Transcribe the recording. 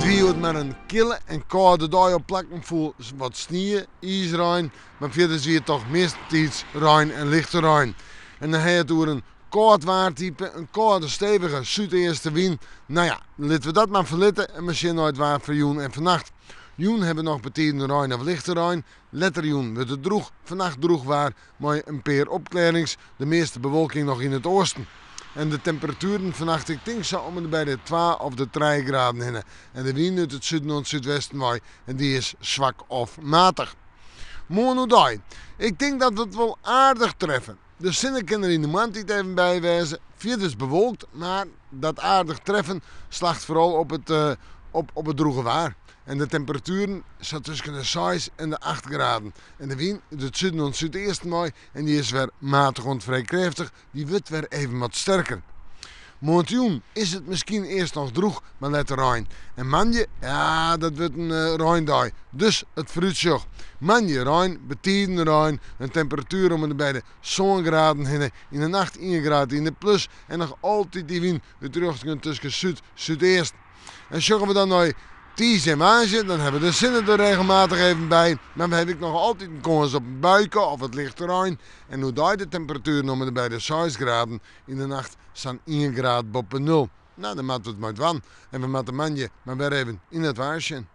wie hjoed mar in kille en kâlde dei. Op plakken foel wat snie, iisrein, mar fierders wie it toch meastentiids rein en lichte rein. En dan ha je it oer in kâld waartype, in kâlde stevige súdeastewyn. No ja, litte we dat mar ferlitte en mar sjen nei it waar foar jûn en fannacht. Jûn ha we noch betiden rein of lichte rein. Letter jûn wurdt it drûch, fannacht drûch waar mei in pear opklearrings, de measte bewolking noch yn it oasten. En de temperatueren fannacht, ik tink sa om en by de twa of de trije graden hinne. En de wyn út it suden oant súdwesten wei en dy is swak of matich. Moarn oerdei, ik tink dat we it wol aardich treffe. De sinne kin der yn de moarntiid even by wêze, fierders bewolkt, mar dat aardich treffen slacht foaral op it op it drûge waar. En de temperatueren sa tusken de seis en de acht graden. En de wyn út it suden oant súdeasten wei en dy is wer matich oant frij krêftich, dy wurdt wer even wat sterker. Moarntejûn is it miskien earst noch drûch, mar letter rein. En moandei, ja, dat wurdt in reindei. Dus it foarútsjoch, moandei rein, betiden rein, in temperatuer om en by de sân graden hinne, yn de nacht ien graad yn de plus en noch altyd dy wyn út rjochtingen tusken súd, súdeast. En sjogge we dan nei tiisdei en woansdei, dan hawwe we de sinne der regelmatich even by, mar we hawwe ek noch altyd in kâns op in buike of wat lichte rein. En oerdei de temperatueren om en by de seis graden, yn de nacht sa'n ien graad boppe nul. No, dêr moatte we it mei dwaan. En we moatte moandei mar wer even yn it waar sjen.